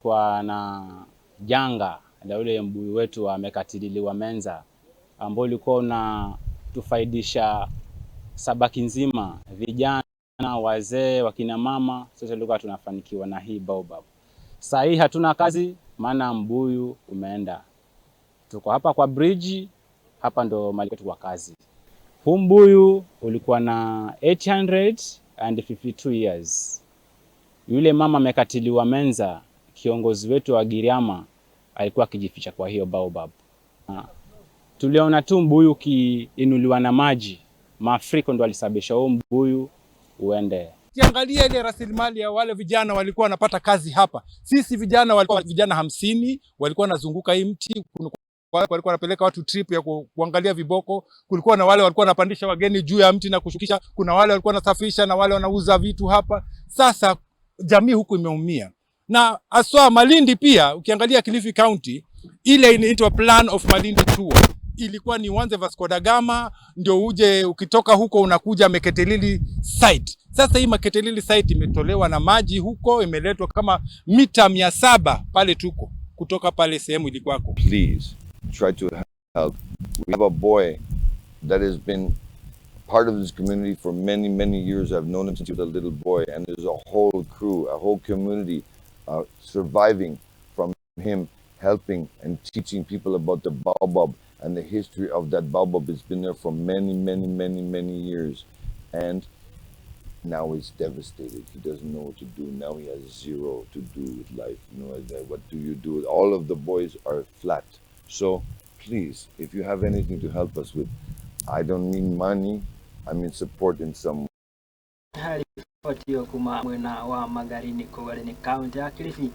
Kwa na janga la ule mbuyu wetu wa Mekatilili wa Menza ambao ulikuwa unatufaidisha Sabaki nzima, vijana, wazee, wakina mama, sote tulikuwa tunafanikiwa na hii baobab. Saa hii hatuna kazi, maana mbuyu umeenda. Tuko hapa kwa bridge, hapa ndo mahali kwetu kwa kazi. Huu mbuyu ulikuwa na 852 years. Yule mama Mekatilili wa Menza, kiongozi wetu wa Giriama, alikuwa akijificha kwa hiyo baobab. Tuliona tu mbuyu ukiinuliwa na maji, mafuriko ndo alisababisha huu mbuyu uende. Ukiangalia ile rasilimali ya wale vijana walikuwa wanapata kazi hapa. Sisi vijana walikuwa vijana 50 walikuwa wanazunguka hii mti, walikuwa wanapeleka watu trip ya kuangalia viboko. Kulikuwa na wale walikuwa wanapandisha wageni juu ya mti na kushukisha. Kuna wale walikuwa wanasafisha na wale wanauza vitu hapa. Sasa jamii huku imeumia, na aswa Malindi pia. Ukiangalia Kilifi County, ile inaitwa Plan of Malindi Tour ilikuwa ni uanze Vasco da Gama ndio uje, ukitoka huko unakuja Mekatilili site. Sasa hii Mekatilili site imetolewa na maji huko, imeletwa kama mita 700 pale tuko kutoka pale sehemu ilikuwako. Please try to help. We have a boy that has been part of this community for many, many years. I've known him since he was a little boy, and there's a whole crew, a whole community surviving from him helping and teaching people about the baobab and the history of that baobab. It's been there for many, many, many, many years. And now he's devastated. He doesn't know what to do. Now he has zero to do with life. What do you do? All of the boys are flat. So please, if you have anything to help us with, I don't mean money. I mean support in some Riboti kuma mwena wa Magarini kũu nĩ kaunti ya Kilifi.